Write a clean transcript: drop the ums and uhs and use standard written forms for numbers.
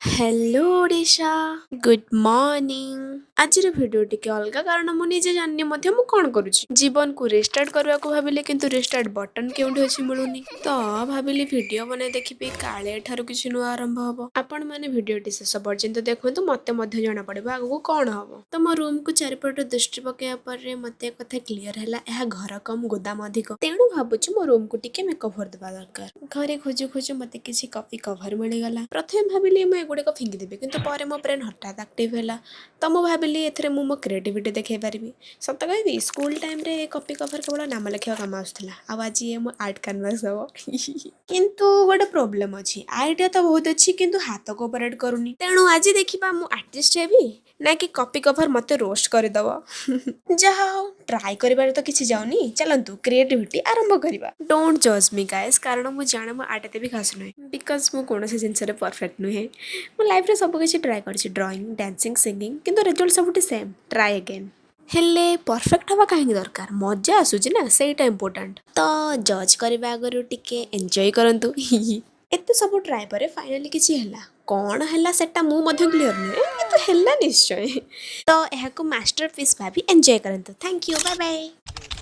Hello Odisha, good morning. ଆଜିର video ଟିକେ ଅଲଗା, କାରଣ ମୁଁ ନିଜେ ଜାଣିନି ମଧ୍ୟ ମୁଁ କ'ଣ କରୁଛି। ଜୀବନକୁ ରିଷ୍ଟାର୍ଟ କରିବାକୁ ଭାବିଲି, କିନ୍ତୁ ରିଷ୍ଟାର୍ଟ ବଟନ୍ କେଉଁଠି ଅଛି ମିଳୁନି। ତ ଭାବିଲି ଭିଡ଼ିଓ ବନାଇ ଦେଖିବି, କାଳେ ଏଠାରୁ କିଛି ନୂଆ ଆରମ୍ଭ ହବ। ଆପଣମାନେ ଭିଡ଼ିଓଟି ଶେଷ ପର୍ଯ୍ୟନ୍ତ ଦେଖନ୍ତୁ, ମୋତେ ମଧ୍ୟ ଜଣାପଡ଼ିବ ଆଗକୁ କ'ଣ ହବ। ତ ମୋ ରୁମକୁ ଚାରିପଟ ଦୃଷ୍ଟି ପକାଇବା ପରେ ମୋତେ କଥା କ୍ଲିୟର ହେଲା, ଏହା ଘର କମ୍ ଗୋଦାମ ଅଧିକ। ତେଣୁ ଭାବୁଛି ମୋ ରୁମକୁ ଟିକେ ମେକଓଭର ଦେବା ଦରକାର। ଘରେ ଖୋଜୁ ଖୋଜୁ ମୋତେ କିଛି କପି କଭର ମିଳିଗଲା। ପ୍ରଥମେ ଭାବିଲି ମୁଁ ଏଗୁଡ଼ିକ ଫିଙ୍ଗିଦେବି, କିନ୍ତୁ ପରେ ମୋ ବ୍ରେନ୍ ହଠାତ୍ ଆକ୍ଟିଭ୍ ହେଲା। ତ ମୁଁ ଭାବିଲି ଏଥିରେ ମୁଁ ମୋ କ୍ରିଏଟିଭିଟି ଦେଖାଇ ପାରିବି। ସତ କହିବି, ସ୍କୁଲ ଟାଇମ୍ରେ ଏ କପି କଭର କେବଳ ନାମ ଲେଖିବା କାମ ଆସୁଥିଲା, ଆଉ ଆଜି ଏ ମୋ ଆର୍ଟ କାନଭାସ୍ ହବ। କିନ୍ତୁ ଗୋଟେ ପ୍ରୋବ୍ଲେମ୍ ଅଛି। ଆଇଡ଼ିଆ ତ ବହୁତ ଅଛି, କିନ୍ତୁ ହାତ କୋଅପରେଟ୍ କରୁନି। ତେଣୁ ଆଜି ଦେଖିବା ମୁଁ ଆର୍ଟିଷ୍ଟ ହେବି ନା କି କପି କଭର ମୋତେ ରୋଷ୍ଟ କରିଦେବ। ଯାହା ହଉ, ଟ୍ରାଏ କରିବାରେ ତ କିଛି ଯାଉନି। ଚାଲନ୍ତୁ, କ୍ରିଏଟିଭିଟି ଆରମ୍ଭ କରିବା। Don't judge me, guys, କାରଣ ମୁଁ ଜାଣେ ମୋ ଆର୍ଟ ଏତେ ବି ଖାସ୍ ନୁହେଁ, because ମୁଁ କୌଣସି ଜିନିଷରେ ପରଫେକ୍ଟ ନୁହେଁ। ମୁଁ ଲାଇଫ୍ରେ ସବୁ କିଛି ଟ୍ରାଏ କରିଛି, ଡ୍ରଇଂ, ଡ୍ୟାନ୍ସିଂ, ସିଙ୍ଗିଂ, କିନ୍ତୁ ରେଜଲ୍ଟ ସବୁଠି ସେମ୍, ଟ୍ରାଏ ଏଗେନ୍। ହେଲେ ପରଫେକ୍ଟ ହେବା କାହିଁକି ଦରକାର? ମଜା ଆସୁଛି ନା, ସେଇଟା ଇମ୍ପୋର୍ଟାଣ୍ଟ। ତ ଜଜ୍ କରିବା ଆଗରୁ ଟିକେ ଏନ୍ଜୟ କରନ୍ତୁ। ଏତେ ସବୁ ଟ୍ରାଏ ପରେ ଫାଇନାଲି କିଛି ହେଲା। କ'ଣ ହେଲା ସେଟା ମୁଁ ମଧ୍ୟ କ୍ଲିଅର ନୁହେଁ, କିନ୍ତୁ ହେଲା ନିଶ୍ଚୟ। ତ ଏହାକୁ ମାଷ୍ଟର ପିସ୍ ଭାବି ଏନ୍ଜୟ କରନ୍ତୁ। Thank you, bye bye.